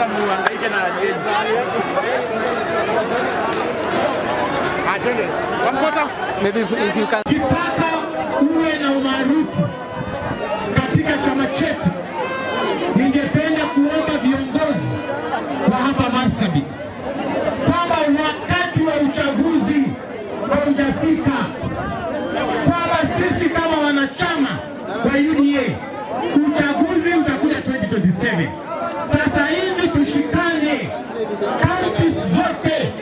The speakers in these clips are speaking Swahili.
Sasa muhangaike na yenu. Atende. Wamkota. Maybe if you can. Ukitaka uwe na umaarufu katika chama chetu, ningependa kuomba viongozi wa hapa Marsabit kwamba wakati wa uchaguzi haujafika, kwamba sisi kama wanachama wa UDA uchaguzi utakuja 2027. Sasa hivi tushikane, kaunti zote,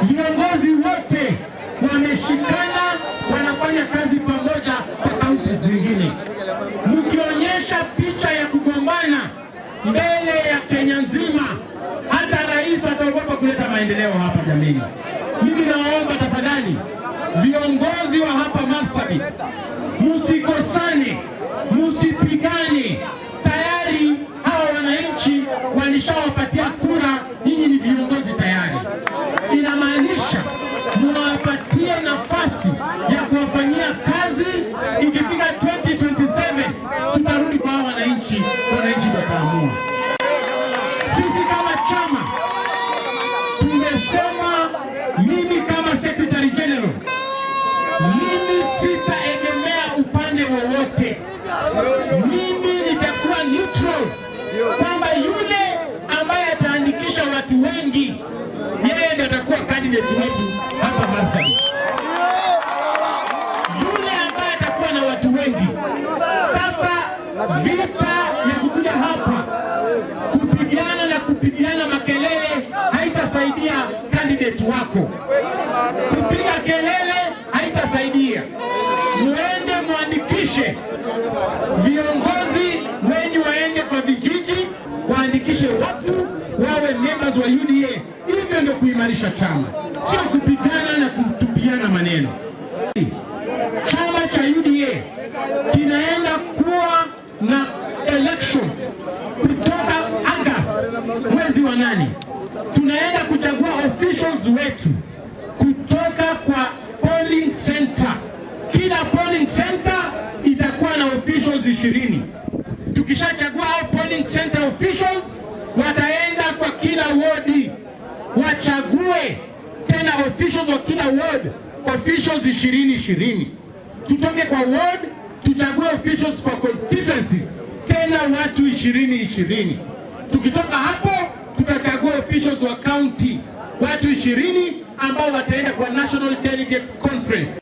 viongozi wote wameshikana, wanafanya kazi pamoja kwa kaunti zingine. Mkionyesha picha ya kugombana mbele ya Kenya nzima, hata rais ataogopa kuleta maendeleo hapa. Jameni, mimi nawaomba tafadhali, viongozi wa hapa Marsabit, msikosane, msipigane. Tayari hawa wananchi walishawapatia kura, nyinyi ni viongozi tayari. Inamaanisha munawapatia nafasi ya kuwafanyia kazi. Ikifika 2027 tutarudi kwa hawa wananchi, wananchi wataamua. Sisi kama chama tumesema, mimi kama Secretary General, mimi sitaegemea upande wowote. Mimi nitakuwa neutral, kwamba yule ambaye ataandikisha watu wengi, yeye ndiye atakuwa candidate wetu hapa Marsabit. Yule ambaye atakuwa na watu wengi. Sasa vita ya kukuja hapa kupigana na kupigiana makelele haitasaidia candidate wako. Kupiga kelele haitasaidia. Muende muandikishe viongozi wenyu, waende kwa vijiji waandikishe watu wawe members wa UDA. Hivyo ndio kuimarisha chama, sio kupigana na kutupiana maneno. Chama cha UDA kinaenda kuwa na elections kutoka August, mwezi wa 8, tunaenda kuchagua officials wetu kutoka kwa polling center. Kila polling center itakuwa na officials 20. Tukishachagua hao polling center officials, wataenda kwa kila wodi wachague tena officials wa kila ward, officials 20 20. Tutoke kwa ward tuchague officials kwa constituency tena watu 20 20. Tukitoka hapo tutachagua officials wa county watu 20 ambao wataenda kwa National Delegates Conference.